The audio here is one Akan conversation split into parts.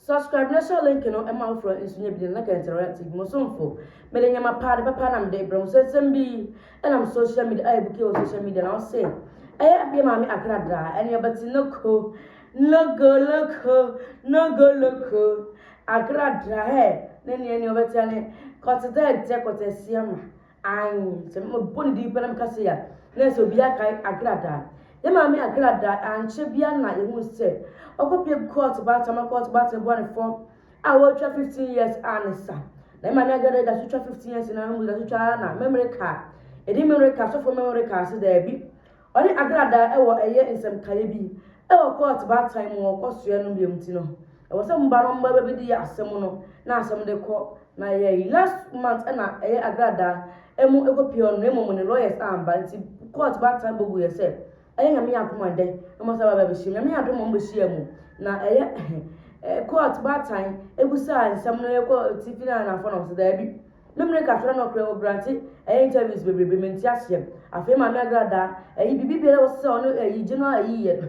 Subscribe na share link no ma afoforɔ nso nya bi na like and interact. Mo somfo, mede nneɛma pa de papa na mede brɛ mo. Sɛ nsɛm bi ɛnam social media ayɛ buke wɔ social media na ɔse ɛyɛ abia maame Agradaa ɛne ɔbɛte noko logo loko nogo loko Agradaa hɛ ne neɛ ne ɔbɛte ane kɔte dɛ dɛ kɔte asiama. Aane, sɛ mebɔ ne din pɛ na meka sei a, na ɛsɛ obiara kae Agradaa. Yɛn maame Agradaa, ankyɛ biara na yɛhuu sɛ ɔkɔpie kɔɔto baatan ma kɔɔto baatan bua ne fɔ a ɔretwa 15 years a ne sa. Na yɛn maame Agradaa da so twa 15 years na no mu da so twa ara na memory car. Ɛdi memory car, sɔfo memory car se daabi. Ɔne Agradaa wɔ ɛyɛ nsɛmkaeɛ bi wɔ kɔɔt baatan mu ɔkɔ soɛ no biom nti no ɛwɔ sɛ moba no moba bɛdi asɛm no na asɛm de kɔ na ɛyɛ yi last month ɛna ɛyɛ Agradaa ɛmu ɛkɔ pie ɔno na mmom ne lawyers amba nti kɔɔt baatan bɔ guiɛ sɛ ɛyɛ Nyame yɛ adom a ndɛ na ɔmo asan aba abɛhyia mu. Nyame yɛ adom a ɔmo bɛhyia mu na ɛyɛ kɔɔt baatan ɛbusaa nsɛm no ɛkɔ tifi na anafɔ na ɔmo sɛ daabi. Me mmerɛ kakra na ɔkra ɔgrante ɛyɛ interviews bebrebe mente aseɛ. Afei Maame Agradaa ɛyi biribi biara wɔ sɛ ɔno ɛyi general ɛyi yɛ no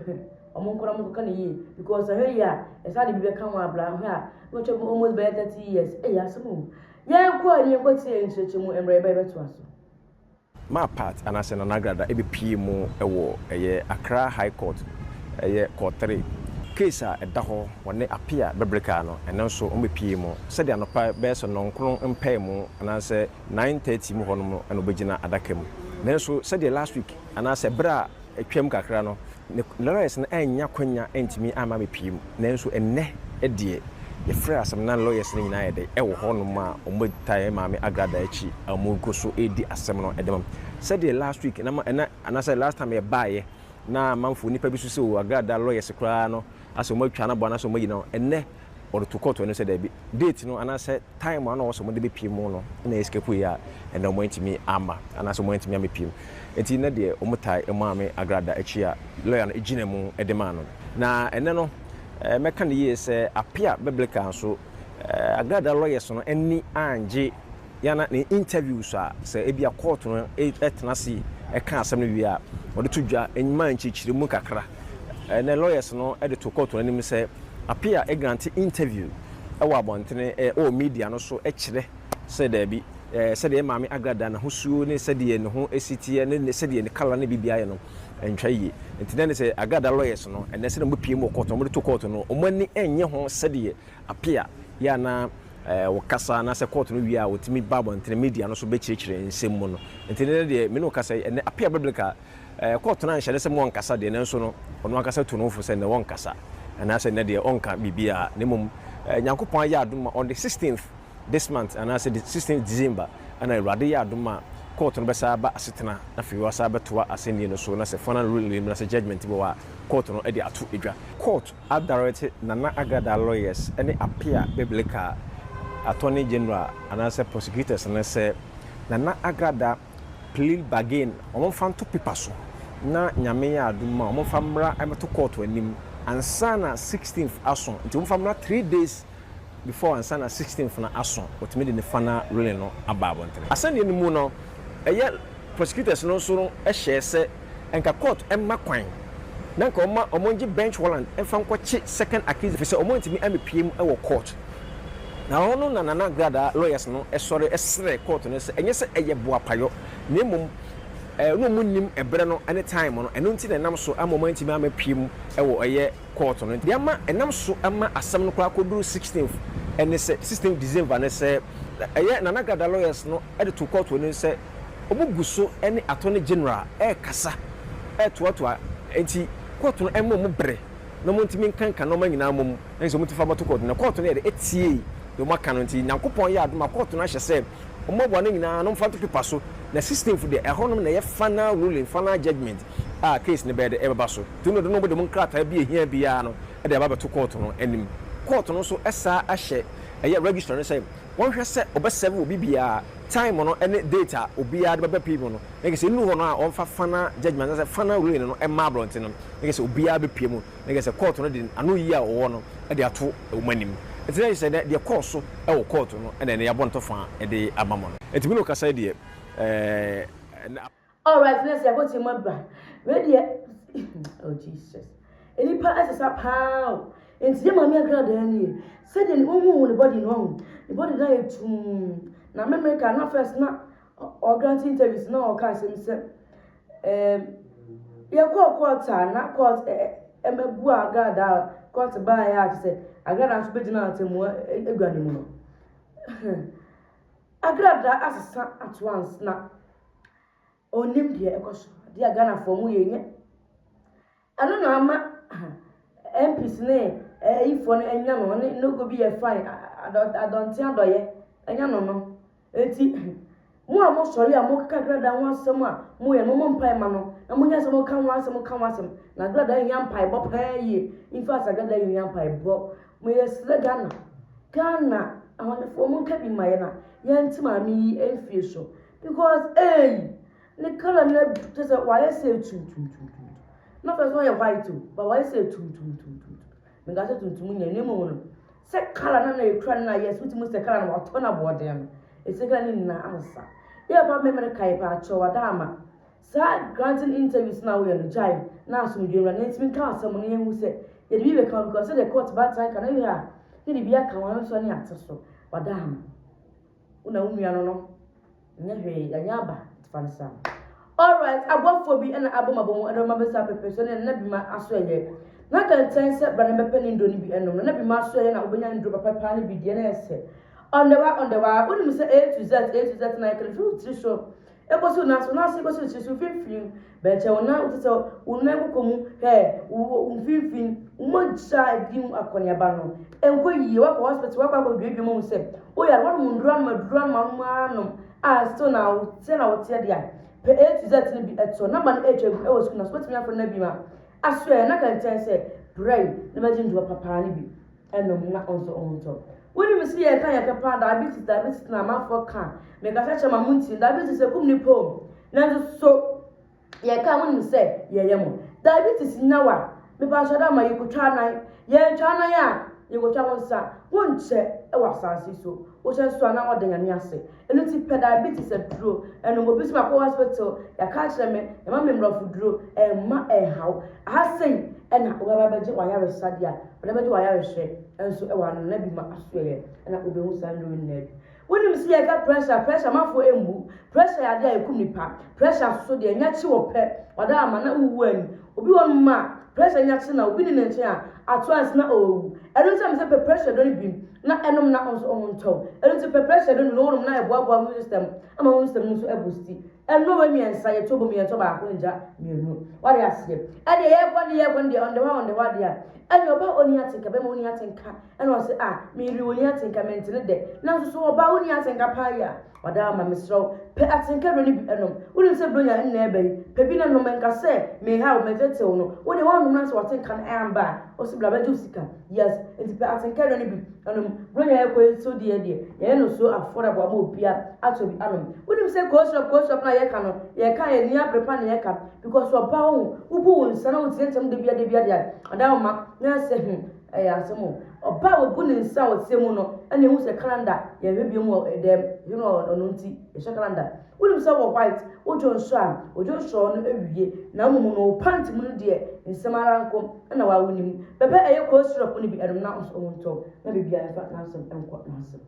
ɔmo nkɔ na ɔmo nkɔka no yie because ɛhwɛ yie a ɛsan de bi bɛka ho abra hwɛ a na ɔtwa mu almost bɛyɛ 30 years ɛyɛ asɛm o. Yɛnkɔ ani yɛnkɔ tie nkyerɛkyerɛmu mmerɛ yɛba yɛbɛtoa so. Maa Pat anaasɛ Nana Agrada bɛpue mu wɔ ɛyɛ Accra High Court ɛyɛ Court 3. Case a ɛda hɔ wɔne Appiah Bɛbreka no ɛno nso wɔbɛpue mu sɛdeɛ anɔpa bɛyɛ sɛ nnɔnkron mpaemu anaasɛ 9:30 mu hɔ nom na wɔbɛgyina adaka mu. Nanso sɛdeɛ last week anaasɛ berɛ a atwam kakra no Ne lawyers no annya kwanya antumi amma abɛpue mu. Nanso ɛnnɛ deɛ, yɛfrɛɛ asɛm no na lawyers no nyinaa ayɛ dɛ wɔ hɔnom a wɔtaa yɛn maame Agrada akyi a wɔgu so redi asɛm no de ma. Sɛdeɛ last week na ɛna anaasɛ last time yɛbaeɛ na amanfoɔ nnipa bi nso sɛ o Agrada lawyers koraa no asɛ wɔatwa no abɔ anaasɛ wɔayi no, ɛnnɛ wɔde to kɔɔto anim sɛ daabi, date no anaasɛ time a na ɔwɔ sɛ wɔde bɛpue mu no na escape yi a ɛnna wɔantumi amma anaasɛ wɔantumi ammɛpue mu. Enti nnɛ deɛ wɔtae Maame Agrada akyi a lɔya no gyina mu de maa no. Na ɛnnɛ no, mɛka no yie sɛ Appiah Biblical nso, Agrada lawyers no ani angye Yana ne interviews a sɛ ebia court no tena ase ka asɛm no wie a, wɔde to dwa ma nkyerɛkyerɛmu kakra. Ɛnnɛ lawyers no de to court no anim sɛ Appiah grante interview wɔ abɔntene wɔ media no so kyerɛ sɛ daabi, sɛdeɛ yɛn maame Agrada n'ahosuo ne sɛdeɛ ne ho si teɛ ne sɛdeɛ ne colour ne biribiara yɛ no ntwa yie. Nti na ɛne sɛ Agrada lawyers no ɛnnɛ sɛdeɛ wɔbɛpue mu wɔ court no, wɔde to court no, wɔn ani nnye ho sɛdeɛ Appiah yɛ a na wɔkasa anaasɛ court no wie a wɔtumi ba abɔntene media no so bɛkyerɛkyerɛ nsɛm mu no. Nti ɛnnɛ deɛ me ne wo kasa yi, ɛnnɛ Appiah Biblical Court no anhyɛ no sɛ wɔnkasa deɛ, nanso no, ɔno ankasa tu ne ho fo sɛ nnɛ wɔnkasa, anaasɛ nnɛ deɛ ɔnka biribiara, na mmom Nyankopɔn ayɛ adom ma on the 16th this month, anaasɛ the 16th December, ɛna Awurade yɛ adom a court no bɛsan aba asetena, na afei wɔasan abɛtoa asɛnnie no so, na sɛ final ruling bi anaasɛ judgement bi wɔ hɔ a, court no de ato dwa. Court adirect Nana Agrada lawyers ne Appiah Biblical Attorney General anaasɛ prosecutors no sɛ Nana Agrada plea bargain wɔn mfa nto paper so na Nyame yɛ adom a wɔn mfa mmra mmɛto court anim ansa na 16th aso nti wɔn mfa mmra 3 days before ansa na 16th no aso, wɔtumi de ne final ruling no aba abɔntene. Asɛnniɛ no mu no, ɛyɛ prosecutors no nso no hyɛɛ sɛ nka court mma kwan na nka wɔma wɔn ngye bench warrant mfa nkɔkye second accused efisɛ wɔn antumi ammepue mu wɔ court. Na hɔ no na Nana Agradaa lawyers no sɔre srɛɛ court no sɛ ɛnyɛ sɛ ɛyɛ boapayɔ na mmom na wɔn nnim ɛberɛ no ne time no, ɛno nti na ɛnam so ama wɔn antumi ammepue mu wɔ ɛyɛ court no. Deɛ ama ɛnam so ama asɛm no koraa kɔduru 16th ne sɛ 16th December ne sɛ ɛyɛ Nana Agradaa lawyers no de too court anim sɛ wɔn gu so ne Attorney General rekasa retoatoa nti court no mma wɔn bere na wɔntumi nkanka nneɛma nyinaa mmom na sɛ wɔtumi fa bɛto court no. Na court no yɛ de etiee deɛ wɔn aka no nti Nyankopɔn yɛ adom a court no ahyɛ sɛ wɔmmoaboa no nyinaa na wɔmfa nto paper so, na 16th deɛ ɛhɔnom na ɛyɛ final ruling, final judgement a case no bɛyɛ de ɛbɛba so. Nti no de no wɔde wɔn nkrataa bi a ehia biara no de aba abɛto court no anim. Court no nso saa ahyɛ ɛyɛ registrar no sɛ wɔnhwɛ sɛ ɔbɛsɛve obi biara time no ne date a obiara de bɛba pii mu no, na kyerɛ sɛ nnuru hɔ no a wɔmfa final judgement anaasɛ final ruling no mma abrɔnten no, na kyerɛ sɛ obiara bɛpue mu, na kyerɛ sɛ court no de ano yie a ɔwɔ no de ato wɔn anim. Nti na kyerɛ sɛ deɛ ɛkɔɔ so wɔ court no na ɛnɛ yɛabɔ no tɔfa de ama mo no. Nti me ne wo kasa yi deɛ ɛɛ. Alright, na sɛ yɛakɔtie mu aba. Wei deɛ, oh Jesus. Nnipa ɛsesa paa o. Nti yɛ maame agradaa nie. Sɛdeɛ ne wohu ne body no ɔho. Ne body no ayɛ tumm. Na America na first na ɔgrant interviews na ɔka asɛm sɛ ɛɛm yɛkɔɔ court a na court ɛmɛbu agradaa a court baeɛ a kyerɛ sɛ agradaa nso bɛgyina atemmua agua no mu no. Agradaa asesa ato ans na ɔnnim deɛ ɛkɔ so. Adeɛ a Ghanafoɔ mo yɛ nyɛ. Ɛno na ama MPs ne ayifoɔ no anya no ne no go bi yɛ fine adɔnten adɔyɛ anya no no. Eti mo a mosɔre a mokeka agradaa ho asɛm a moyɛ no mommɔ mpae ma no na monyɛ sɛ moka ho asɛm ka ho asɛm na agradaa hia mpaebɔ paa yie. In fact agradaa hia mpaebɔ. Moyɛsrɛ Ghana Ghana ahɔnefoɔ monka bi ma yɛ na yɛnte maame yi mfie so because ei ne colour no kyerɛ sɛ wayɛ sɛ tuntumtuntum. Na first na ɔyɛ white o but wayɛ sɛ tuntumtuntum. Menka sɛ tuntum nyɛ na mmom no sɛ colour no na ekura no na yes wotumi sɛ colour no watɔ no aboɔden no ɛsɛ colour no nyinaa asesa. Yɛ papa mmɛmɛrɛ kae paakyɛw wada ama saa granting interviews na woyɛ no gyae na asomdwe mmra na ntumi nka asɛm no yɛhu sɛ yɛde bi bɛka ho because sɛdeɛ court baatan ka no yɛ a yɛde bi aka ho nso ne ate so wada ama wo na wo nua no no nyɛ hwee yɛnyɛ aba fa no saa. Alright, aboafoɔ bi na abɔ mabɔ mu ɛde ɔma bɛsa pɛpɛ so ne nna bi ma aso ɛyɛ na kɛntɛn sɛ bra ne bɛpɛ ne nduro no bi ɛnom no na bi ma aso ɛyɛ na wobɛnya nduro papa paa ne bi deɛ na ɛsɛ ɔndɛwa ɔndɛwa wonim sɛ A to Z A to Z na yɛkɛlɛ firi wo tiri so ɛkɔsi wo nan so nan ase kɔsi wo tiri so mfimfini bɛnkyɛn wo nan wote sɛ wo nan kɔkɔ mu hɛ wo mfimfini wo mogya adi mu akɔneaba no ɛnkɔ yie wakɔ hospital wakɔ akɔ duadua mu sɛ woyare wɔnom nduro anom aduro anom anom anom a still na woteɛ na woteɛ deɛ pɛ A to Z no bi ɛtɔ number no ɛtwa gu ɛwɔ sukuu na so wobɛtumi afrɛ no bi ma aso ɛ na kɛntɛn sɛ brɛ na bɛgye nduro papaa no bi ɛnom na ɔnso ɔntɔ. Wonim sɛ yɛka yɛka paa diabetes diabetes na amanfoɔ ka mekasa kyerɛ ma mo nti diabetes ɛkum nipa o nanso so yɛka monim sɛ yɛyɛ mo diabetes nyawa mepa dɛ ma yɛkɔtwa anan yɛntwa anan a yɛkɔtwa wo nsa wonkyɛ ɛwɔ asase so wohyɛ nso a na wɔda Nyame ase. Ɛno nti pɛ diabetes aduro ɛnom. Obi sɛ makɔ hospital yɛaka akyerɛ me yɛma me mmorɔfo duro ɛmma ɛnhaw aha sei ɛna wobɛba bɛgye wayaresa deɛ a wɔde bɛgye wayarehwɛ nso ɛwɔ ano na bi ma asoɛyɛ ɛna wobɛhu saa nnuro nyinaa bi. Wonim sɛ yɛka pressure pressure amanfoɔ mmu pressure yɛ adeɛ a ɛkum nipa. Pressure so deɛ nya kye wɔ pɛ wada ama na wowu ani obi wɔ nom a pressure nya kye na obi ne ne nkyɛn a ato ansi na ɔwɔ ɛno nti sɛ pɛ pressure do no bi na ɛnom na nso ɔho ntɔw. Ɛno nti pɛ pressure do no na wɔnom na ɛboaboa mu system ama wo system no nso ɛboosti. Ɛno wɔ mmiɛnsa yɛtɔ bɔ mmiɛnsa baako ngya mmienu wade aseɛ. Ɛdeɛ yɛkɔ ne yɛkɔ ne deɛ ɔnde hɔ ɔnde hɔ adeɛ a ɛne ɔba ɔni atenka bɛma ɔni atenka ɛna ɔsɛ a meyere ɔni atenka mente ne dɛ nanso so ɔba ɔni atenka paa yi a wada ama mesrɛ pɛ atenka duro no bi ɛnom. Wonim sɛ bronya nna ɛbɛ yi pɛ bi na nom nka sɛ meha wo mɛtetew no wode woanom na sɛ watenka no ɛamba a ɔsɛ bla bɛgye wo sika. Yes, nti pɛ atenka duro no bi ɛnom. Bronya yɛkɔ yi so deɛ deɛ yɛyɛ no so affordable ama obia atɔ bi anom. Wonim sɛ cold syrup cold syrup na yɛka no yɛka yɛ nia prepa na yɛka because ɔba wo wobu wo nsa na wotie ntɛm da bia da bia deɛ ɔda wo ma na sɛ ɛyɛ asɛm o. Ɔba a wɔbu ne nsa a wɔtie mu no ɛna ehu sɛ calendar yɛhwɛ bi mu wɔ dɛm yɛhwɛ no ɔno nti yɛhyɛ calendar. Wonim sɛ wɔ white wodwo nso a wodwo nso no awie na mmom no wo pant mu no deɛ nsɛm ara nko ɛna wawo nim bɛpɛ ɛyɛ cold syrup no bi ɛnom na nso ɔho na biribiara mfa n'asɛm nkɔ n'asɛm.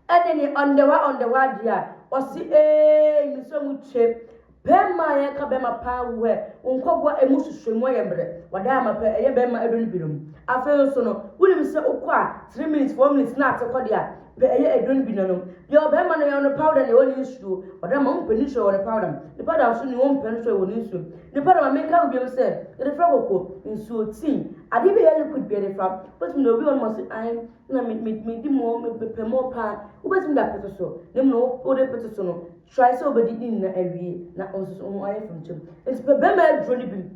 Ɛne ne ɔndɛwa ɔndɛwa deɛ a ɔsi ee nsuo mu twe bɛrima a yɛka bɛrima paa wo ɛ nkɔboa emu soso mu ayɛ mmerɛ wɔda ama pɛ ɛyɛ bɛrima ɛdo no binom. Afei nso no wonim sɛ wokɔ a 3 minutes 4 minutes na ate kɔ deɛ a pɛ ɛyɛ ɛdo no bi nanom deɛ ɔbɛrima no yɛ no powder na ɛwɔ ne nsuo wɔda ma wompɛ ne nsuo wɔ ne powder ne powder nso ne wompɛ nsuo wɔ ne nsuo ne powder ma menka wo biom sɛ yɛde fra koko nsuo tii adeɛ bi yɛ liquid bi yɛde fra wobɛtumi na obi wɔ no ma se ae na me me me di mo me pɛ mo paa wobɛtumi de apete so na mu na wode pete so no try sɛ wobɛdi ne nyinaa awie na nso so ho ayɛ fam nti pɛ bɛrima aduro no bi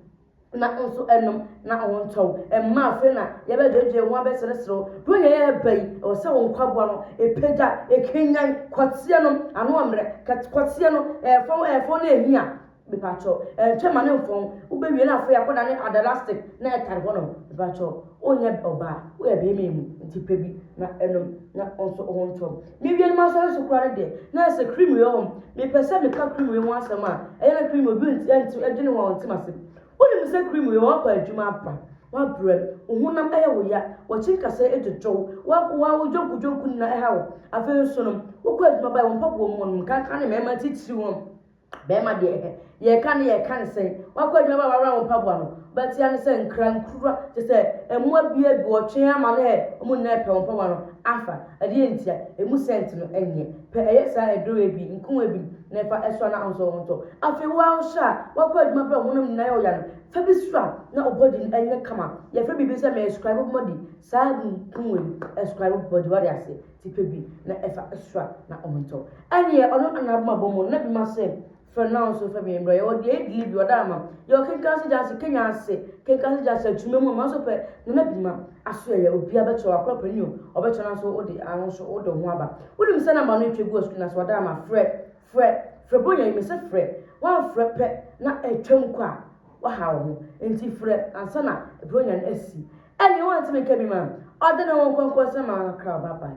na nso ɛnom na ɔho ntɔw ɛmma afei na yɛbɛdwedwe ho abɛsereserew do nyɛ yɛ ba yi ɛwɔ sɛ wo nkwaboa no ɛpagya ɛkenyan kɔteɛ no ano mmerɛ kɔteɛ no ɛɛfɔn ɛɛfɔn no ɛhia mepakyɛw ɛntwɛ ma ne mfɔn wobɛwie no afei akɔda ne adalastic na ɛtare hɔ no mepakyɛw wonyɛ ɔbaa woyɛ bɛrima mu nti pɛ bi na ɛnom na nso ho ntɔm mewie no masɔre so koraa no deɛ na ɛsɛ cream wei hɔ mepɛ sɛ meka cream wei ho asɛm a ɛyɛ na cream obi nti ɛdwene ho a ɔntem ase. Wonim sɛ cream wei wɔkɔ adwuma aba. Woabrɛ, wo honam yɛ wo ya, w'akyi nkasɛɛ dwodwo wo, w'akoa, wo dwonkudwonku nyinaa ɛha wo. Afei nso no, wokɔ adwuma bae, wo mpaboa mu no, nkanka ne mmarima titiriw no. Barima deɛ, yɛreka no yɛreka no sɛn? Woakɔ adwuma ba a woawura wo mpaboa no, wobɛte ara ne sɛ nkrankura, kyerɛ sɛ mmoa bi abu ɔtwe ama no ɛ, wɔn nyinaa repɛ wo mpaboa no afa. Ɛdeɛn ntia? Ɛmu sɛnt no nyɛ pɛ. Ɛyɛ saa aduro bi, nkuwa bi na ɛfa ɛso a na nso wontɔ. Afei wo ara wohyɛ a, woakɔ adwuma berɛ a wo honam nyinaa yɛ wo ya no, fa bi sra na wo body no nyɛ kama. Yɛfrɛ biribi sɛ mescribe body, saa nkuwa yi, ɛscribe body, wate aseɛ? Ti pɛ bi na ɛfa sra na ɔntɔ. Ɛneɛ ɔno na n'aboma bɔ mu na bi ma se frɛ no na nso fɛ bi mbrɛ. Yɛwɔ deɛ ɛyɛ delivery ɔda ama. Yɛwɔ Kenkase Junction, Kenya ase, Kenkase Junction atwuma mu ama nso pɛ Nana bi ma aso ɛyɛ obia bɛkyerɛ wo akora panin o ɔbɛkyerɛ na nso wode aho nso wode ho aba. Wonim sɛ namba no retwa gu wɔ screen ase ɔda ama frɛ frɛ frɛ Bronya yi mese frɛ woamfrɛ pɛ na atwam kɔ a Wahaw wo ho, enti frɛ ansa na Buronya no asi. Ɛnneɛ woantumi nka bi ma ɔde ne ho nkɔnkɔnsɛm ma kakra o. Bye bye.